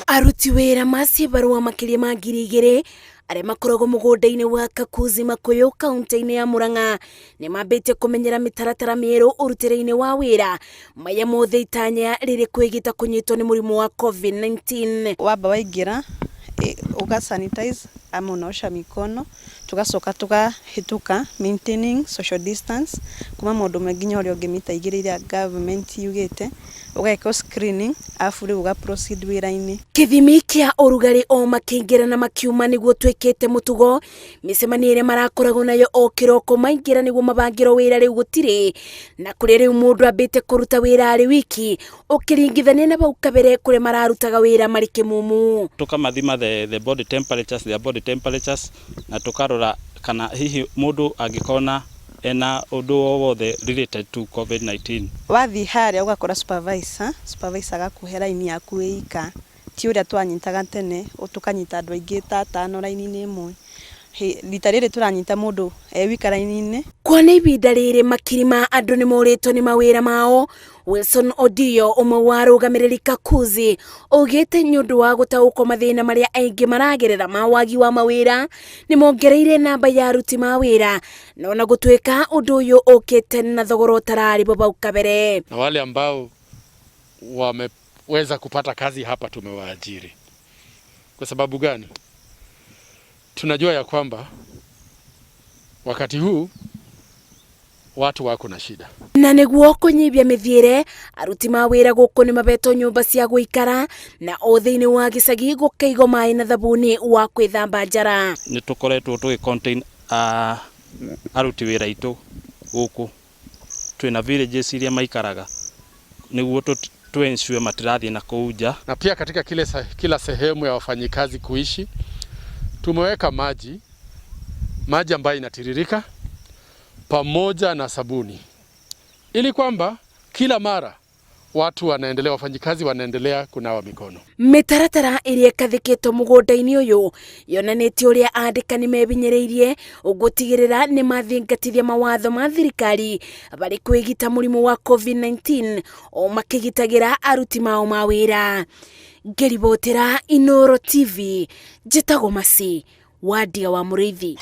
Aruti wĩra macibarũa makĩria ma 2000 arĩa makoragwo mũgũnda-inĩ wa Kakuzi Makuyu kaunti-inĩ ya Murang'a nĩ mambĩtie kũmenyera mĩtaratara mĩerũ ũrutĩre-inĩ wa wĩra maya mothe itanya rĩrĩ kwĩgita kũnyitwo nĩ mũrimũ wa COVID-19. Wamba waingĩra ũga sanitize ama unaosha mikono, tugacoka tũkahĩtũka maintaining social distance kuma mũndũ ũmwe nginya ũrĩa ũngĩ mita 2 iria government yugĩte, ũgekwo screening arabu rĩu ũga proceed wĩra-inĩ. Kĩthimi kĩa ũrugarĩ o makĩingĩra na makiuma nĩguo twĩkĩte mũtugo. Mĩcemanio ĩrĩa marakoragwo nayo o kĩroko maingĩra nĩguo mabangĩrwo wĩra rĩu gũtirĩ, na kũrĩa rĩu mũndũ ambĩte kũruta wĩra arĩ wiki ũkĩringithania na bau kabere kũrĩa mararutaga wĩra marĩ kĩmumu. Tukamathima the body temperatures, their body temperatures, na tukarora kana hihi mundu angĩkona ena ũndũ o wothe related to COVID-19. Wathiĩ harĩa ũgakora supervisor, supervisor agakũhe raini yaku wĩ ika, ti ũrĩa twanyitaga tene tũkanyita andũ aingĩ ta atano raini-inĩ ĩmwe. Rita rĩrĩ tũranyita mũndũ e wika raini-inĩ. Kuona ibinda rĩrĩ makiri ma andũ nĩ morĩtwo nĩ mawĩra mao, Wilson Odio ũmwe wa arũgamĩrĩri Kakuzi augĩte nĩ ũndũ wa gũtaũkwo mathĩna marĩa aingĩ maragerera ma wagi wa mawĩra nĩ mongereire namba ya aruti ma wĩra, na ona gũtuĩka ũndũ ũyũ ũkĩte na thogora ũtararĩ bo bau kabere. Na wale ambao wameweza kupata kazi hapa tumewaajiri. Kwa sababu gani? Tunajua ya kwamba wakati huu watu wako na shida. Na nĩguo kũnyibia mĩthiĩre, aruti ma wĩra gũkũ nĩ mabetwo nyũmba cia gũikara na o thĩinĩ wa gĩcagi gũkaigwo maĩ na thabuni wa kwĩthamba njara. Nĩ tũkoretwo tũgĩ contain aruti wĩra aitũ gũkũ, twĩna villages iria maikaraga nĩguo tu ensure matirathiĩ na kũu nja. Na pia katika kila sehemu ya wafanyikazi kuishi tumeweka maji, maji ambayo inatiririka pamoja na sabuni, ili kwamba kila mara watu wanaendelea, wafanyikazi wanaendelea kunawa mikono. Mĩtaratara ĩrĩa ĩkathĩkĩtwo mũgũnda-inĩ ũyũ yonanĩtie ũrĩa andĩkani mebinyĩrĩirie gũtigĩrĩra nĩ mathingatithia mawatho ma thirikari barĩ kwĩgita mũrimũ wa COVID-19 o makĩgitagĩra aruti mao ma wĩra. Ngĩribotera Inooro TV, njĩtagwo Masi Wandia wa Mũrĩithi.